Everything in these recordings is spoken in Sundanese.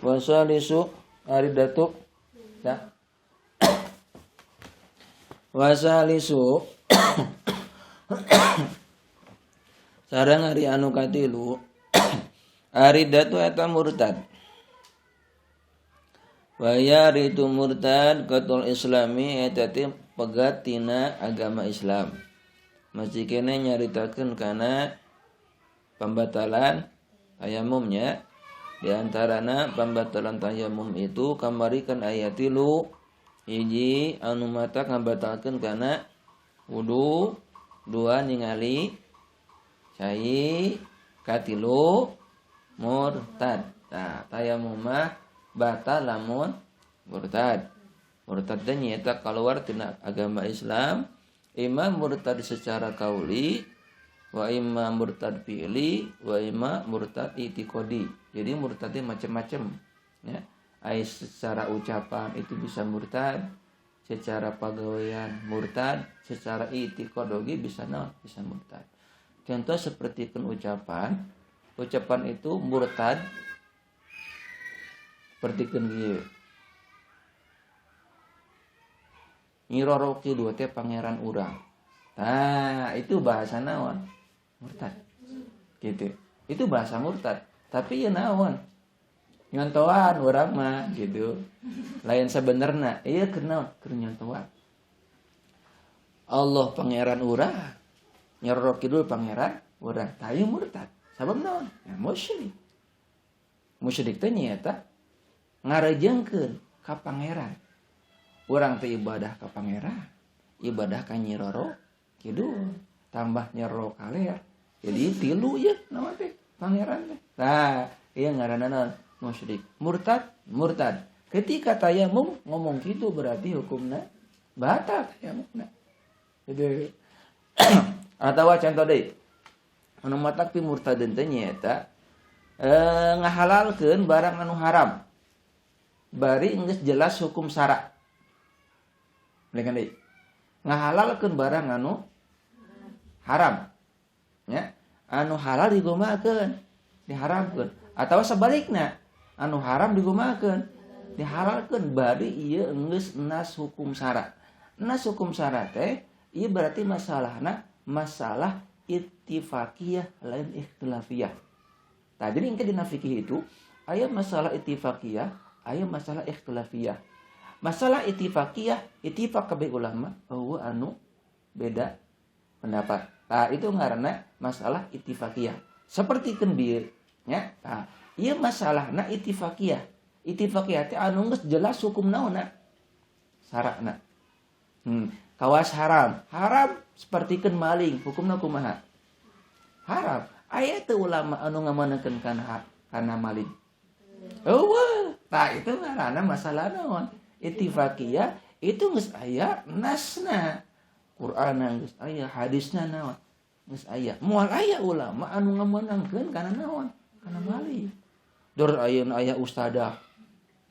Wasalisu aridatu ya. Wasalisu sareng ari anu katilu aridatu eta murtad. Wa yaritu murtad qatul islami eta teh pegat tina agama Islam. Masih kene nyaritakeun kana pembatalan tayamumnya. Di antarana pembatalan tayamum itu kamarikan aya tilu. Hiji anu mata ngabatalkeun kana wudu, dua ningali cai, katilu murtad. Nah, tayamum mah batal lamun murtad. Murtad teh nyaeta kaluar tina agama Islam, imma murtad secara kauli, wa imma murtad fi'li, wa imma murtad i'tiqadi. Jadi murtadnya macam-macam ya. Ai secara ucapan itu bisa murtad, secara pagawean murtad, secara i'tiqad oge bisa naon? Bisa murtad. Contoh seperti ucapan, ucapan itu murtad seperti keun ieu. Nyi Roro Kidul teh pangeran urang. Nah, itu bahasa naon? Murtad. Gitu. Itu bahasa murtad. Tapi ya naon? Nyontoan urang mah gitu. Lain sebenarnya, iya keur naon? Keur nyontoan. Allah pangeran urang. Nyi Roro Kidul pangeran urang. Tah ieu murtad. Sabab naon? Ya musyrik. Musyrik teh nyaeta ngarejengkeun ka pangeran. Urang teh ibadah ka pangeran, ibadah ka Nyi Roro Kidul, tambah Nyi Roro Kaler. Jadi tilu ya naon teh pangeran teh. Nah, ieu ngaranna naon? Musyrik. Murtad, murtad. Ketika tayamum ngomong kitu berarti hukumna batal tayamumna. Gitu. Atawa contoh deui. Anu matak pi murtadin teh nyaeta ngahalalkeun barang anu haram. Bari geus jelas hukum syara. Balikan deui. Ngahalalkeun barang anu haram. Ya, anu halal digumakeun, diharamkeun. Atawa sebalikna, anu haram digumakeun, dihalalkeun bari ieu geus nas hukum syara. Nas hukum syara teh ieu berarti masalahna masalah ittifaqiyah lain ikhtilafiyah. Tah jadi engke dina fikih itu aya masalah ittifaqiyah, aya masalah ikhtilafiyah. Masalah ittifaqiyah, ittifaq kabeh ulama eueuh anu beda pendapat. Tah itu ngaranna masalah ittifaqiyah. Sapertikeun bieu nya. Tah ieu masalahna ittifaqiyah. Ittifaqiyah teh anu geus jelas hukum naonna? Sarakna. Kawas haram. Haram sapertikeun maling, hukumna kumaha? Haram. Aya teu ulama anu ngamaneukeun kana maling? Eueuh. Tah itu ngaranna masalah naon? Ittifaqiyah itu geus aya nasna. Qur'anna geus aya, hadisna naon? Geus aya. Moal aya ulama anu ngameunangkeun kana naon? Kana maling. Dor ayeuna aya ustadah.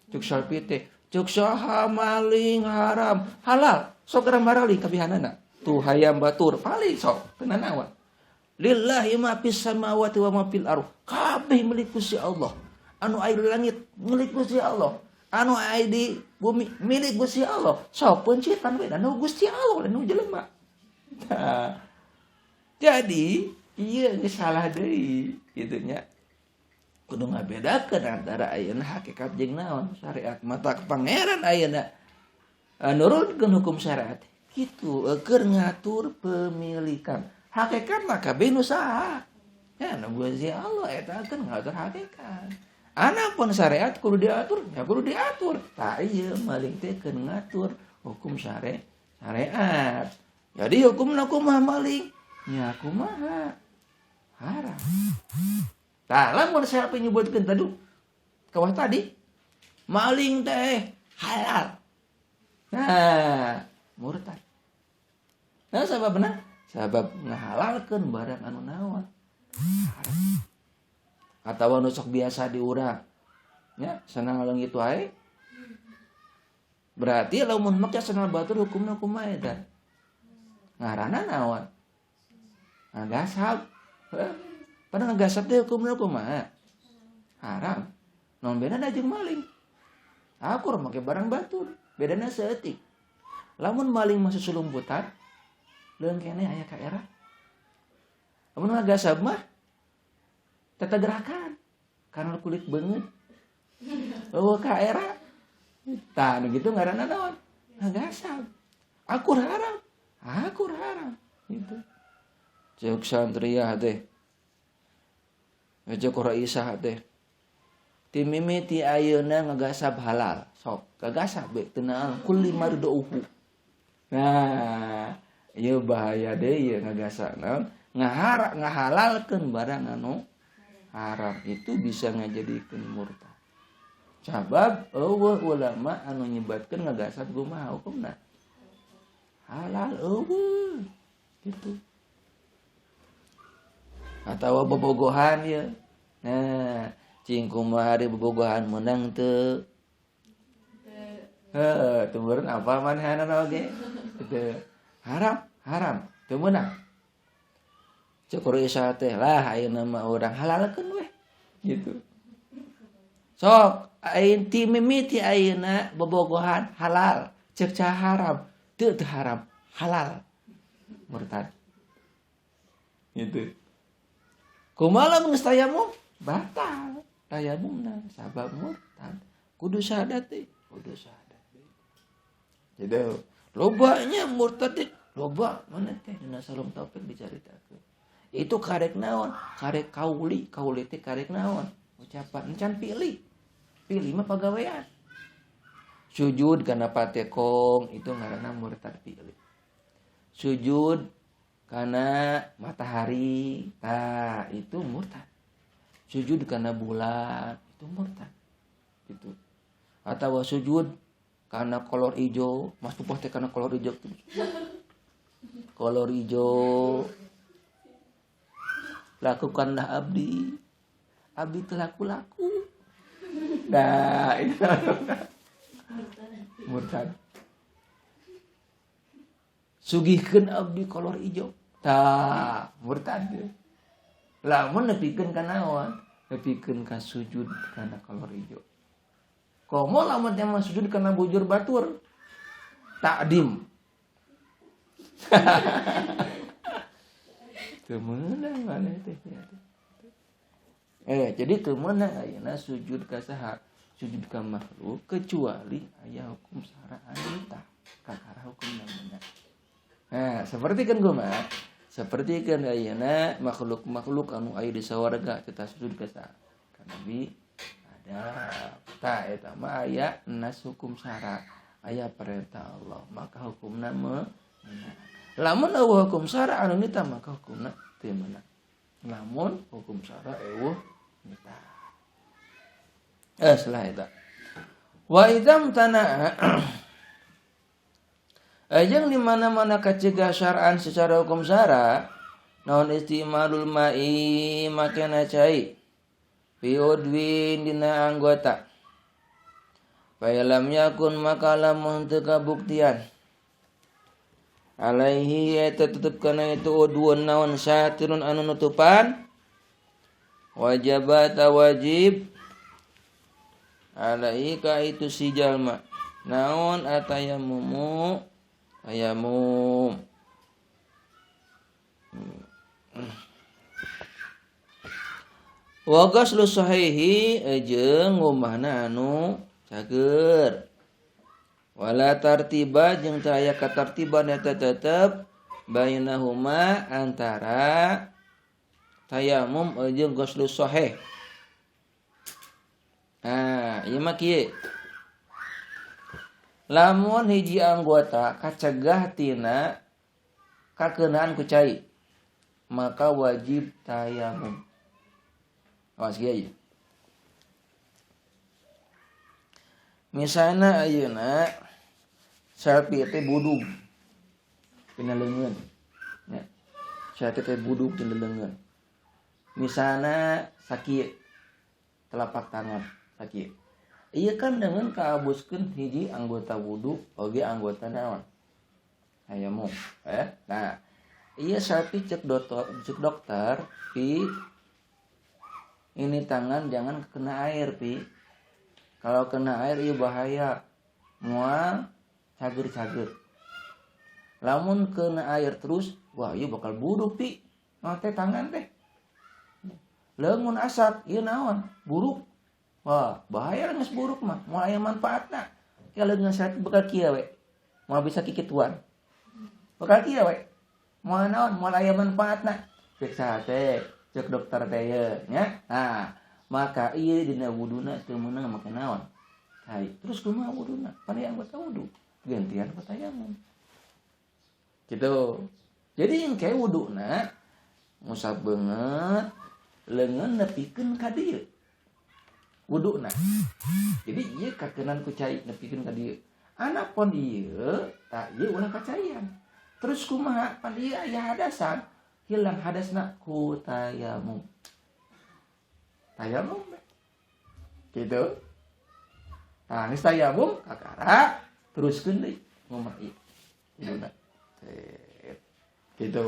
Cuk salpi teh, cuk saha maling haram, halal. Sok geura maraling kabihanana. Tuh hayam batur, paling sok teu nanaon. Lillahi ma fis samawati wa ma fil ardh. Kabeh milik Gusti Allah. Anu aya di langit milik Gusti Allah. Anu aya di bumi milik Gusti Allah. Sok pencitan we anu Gusti Allah anu jelema. Nah, jadi ieu geus salah deui kitu nya. Kudu ngabedakeun antara ayeuna hakikat jeung naon syariat. Mata pangeran ayeuna nurunkeun hukum syariat kitu keur ngatur pemilikan. Hakikat mah kabeh nu saha? Ya nu Gusti Allah eta keur ngatur hakikat. Anapun syariat kudu diatur, ya kudu diatur. Tah ieu maling teh keur ngatur hukum syariat. Jadi hukumna kumaha maling? Nya kumaha? Haram. Tah lamun siapa nyebutkeun tadi kawah tadi maling teh halal. Nah, murtad. Nah sababna? Sabab ngahalalkeun barang anu naon? Haram. Atawa nu sok biasa diurang. Ya, senang leungit wae. Berarti lamun make senang batur hukumna kumaha eta? Ngaranna naon? Ngagasab. Heuh. Padahal ngagasab teh hukumna kumaha? Haram. Naon bedana jeung maling? Akur make barang batur, bedana saeutik. Lamun maling mah susulumputan, leuweung keneh aya ka era. Lamun ngagasab mah tetagerakan karena kulit beungeut. Eueuh ka era. Tah nu kitu ngaranna naon? Ngagasab. Akur haram. Akur haram gitu. Ceuk santriah teh. Ceuk Raisah teh. Ti mimiti ayeuna ngagasab halal. Sok gagasab be teu naon kulli mardauhu. Nah, ieu bahaya deui ieu ngagasab naon? Ngahalalkeun barang anu haram itu bisa ngajadikeun murtad. Sabab eueuh ulama anu nyebatkeun ngagasab kumaha hukumna? Halal eueuh. Gitu. Atawa bobogohan ieu. Nah, cing kumaha ari bobogohan meunang teu? Heuh, teu meureun apa manehanana oge? Teu. Haram, haram, teu meunang. Cek Raisa teh lah ayeuna mah urang halalkeun weh. Gitu. Sok ayeuna ti mimiti ayeuna bobogohan halal, cek cah haram, teu teu haram, halal. Murtad. Gitu. Kumaha lamun geus tayamum? Batal tayamumna sabab murtad. Kudu syahadat teh, kudu syahadat. Jadi lobanya murtad teh, loba mana teh dina Salam Taufik dicaritakeun. Itu karek naon? Karek kauli, kauli teh karek naon? Ucapan encan pilih. Pilih mah pagawean. Sujud kana patekong itu ngaranna murtad pilih. Sujud kana matahari, tah itu murtad. Sujud kana bulan itu murtad. Gitu. Atau sujud kana kolor ijo, Mas Pupoh teh kana kolor ijo. Kolor ijo. Lakukanlah abdi. Abdi telah laku-laku. Nah, itu murtad. Sugihkeun abdi kolor ijo. Tah, murtad. Lamun nepikeun ka naon? Nepikeun ka sujud kana kolor ijo. Komo lamun teh mah sujud kana bujur batur. Takdim. Teu meunang maneh teh. Jadi teu meunang ayeuna sujud ka saha? Sujud ka makhluk kecuali aya hukum syara anu tah kakara hukumna meunang. Nah, seperti kan kumaha? Seperti kan ayeuna makhluk-makhluk anu aya di sawarga teu sujud ka saha? Ka Nabi Adam. Tah eta mah aya nas hukum syara, aya perintah Allah, maka hukumna meunang. Lamun eueuh hukum syara anu nita maka hukumna teu meunang. Lamun hukum syara eueuh nita. Setelah eta. Wa idzam tana'a jeung di mana-mana kacegah syar'an secara hukum syara naon istimalul ma'i makena cai fi udwin dina anggota. Fa lam yakun maka lamun teu kabuktian alaihi eta tetep kana itu udwun naon satirun anu nutupan wajib wajib alaihi ka itu si jalma naon atayamumu tayamum. Wa ghuslu sahihi jeung ngumahna anu cager. Wala tartiba jeung teu aya katartiban eta tetep bainahuma antara tayamum jeung ghuslu sahih. Nah, ieu mah kieu. Lamun hiji anggota kacegah tina kakeunaan ku cai, maka wajib tayamum. Awas kieu. Misalna ayeuna selfie teh budug tina leungeun. Nya. Selfie teh budug tina leungeun. Misalna sakieu telapak tangan sakieu. Ieu kan dengan kaabuskeun hiji anggota wudu oge anggota naon? Tayamum, Nah, ieu selfie cek dokter, pi ini tangan jangan kena air, pi. Kalau kena air ieu bahaya, moal cager-cager. Lamun kena air terus, wah ieu bakal buruk pi. Naon teh tangan teh. Leungeun asak ieu naon? Buruk. Wah, bahaya geus buruk mah, moal aya manfaatna. Ya leungeun saat bakal kieu we. Moal bisa kikituan. Bakal kieu we. Moal naon, moal aya manfaatna. Cek saha teh, cek dokter teh ye nya. Nah, maka ieu dina wuduna teu meunang make naon? Cai. Terus kumaha wuduna? Pan ieu anggota wudu. Gantian ku tayamum. Gitu. Jadi engke wuduna ngusap beungeut, leungeun nepikeun ka dieu. Wuduna. Jadi ieu kakenan ku cai nepikeun ka dieu. Anak pon ieu, tah ieu ulah kacaian. Terus kumaha? Pan ieu aya hadasan, hilang hadasna ku tayamum. Tayamum. Gitu. Tah geus tayamum kakara teruskeun deui ngomah ieu. Wuduna. Gitu.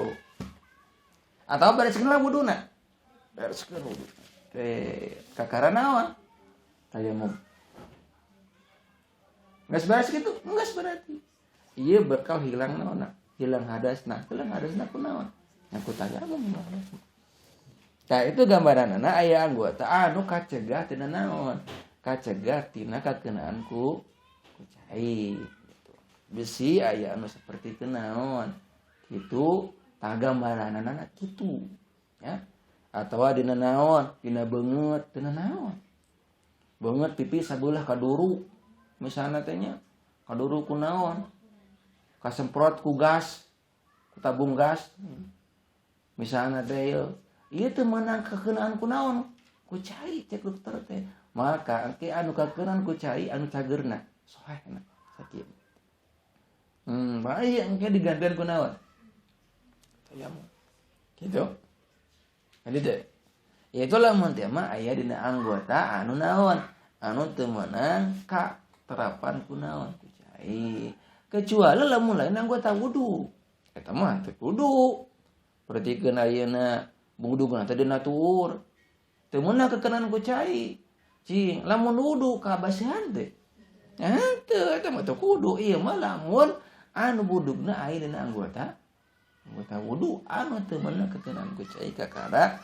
Atau bereskeun lah wuduna. Bereskeun wudu. Teh kakara naon? Tayamum. Geus beres kitu? Geus berarti. Ieu bakal hilang naonna? Hilang hadasna. Hilang hadasna ku naon? Nya ku tayamum hilang hadasna. Tah itu gambaranana aya anggota anu kacegah tina naon? Kacegah tina kakenaan ku cai gitu. Besi aya anu seperti itu naon? Kitu tah gambaranana kitu ya. Atawa dina naon? Dina beungeut, dina naon? Beungeut pipi sabelah kaduru. Misalna teh nya kaduru ku naon? Kasemprot ku gas, ku tabung gas. Misalna teh ieu teu meunang kakeunaan ku naon? Ku cai cek dokter teh. Maka engke anu kakeunaan ku cai anu cageurna, sohehna sakieu. Bae engke digantian ku naon? Tayamum. Gitu. Jadi teh ya itulah mun teh mah aya dina anggota anu naon? Anu teu meunang ka terapan ku naon? Ku cai. Kecuali lamun lain anggota wudu. Eta mah teu kudu. Pertikeun ayeuna wudu mah teh dina tuur. Teu meunang kekenaan ku cai. Cing, lamun wudu kabasihan teh. Henteu, eta mah teu kudu. Ieu mah lamun anu budugna aya dina anggota anggota wudu anu teu meunang kekenaan ku cai kakara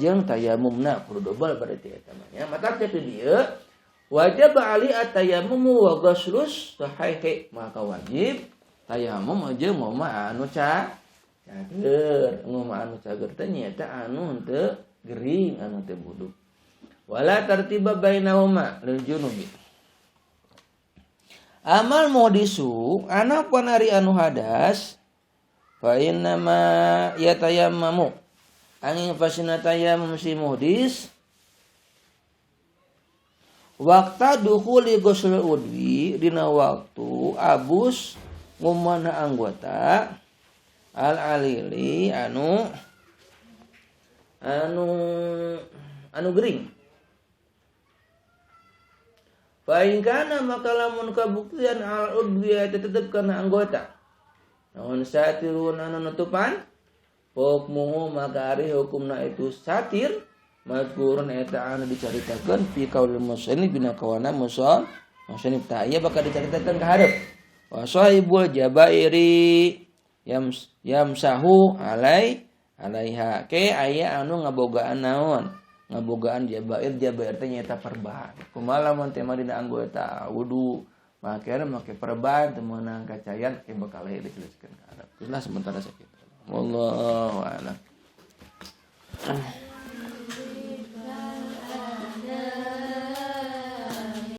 jeung tayamumna kudu dobel berarti eta mah nya. Mata teh dieu wajib ali at-tayammum wa ghuslus sahihi, maka wajib tayamum jeung ngomah anu cager. Ngomah anu cager teh nyaeta anu henteu gering, anu teu buduk. Wala tartiba bainahuma lil junubi. Amal muhdisu ana panari anu hadas fa inna ma yatayammamu angin fasina tayammum si muhdis waktu dukhuli ghusl udwi dina waktu abus ngumana anggota al alili anu anu anu gering. Fa in kana maka lamun kabuktian al udwi tetep kana anggota naon satirun anu nutupan hukmuhu maka ari hukumna itu satir mazkurun eta anu dicaritakeun fi qaulil musannif bina kawana musannif ta ieu bakal dicaritakeun ka hareup. Wa sahibul jabairi yamsahu alaiha ke aya anu ngabogaan naon ngabogaan jabair. Jabair teh nyaeta perban. Kumaha lamun teh mah dina anggota wudu makana make perban teu meunang kacayan ke bakal dijelaskeun ka hareup. Geus lah sementara sakitu. Wallahu a'lam.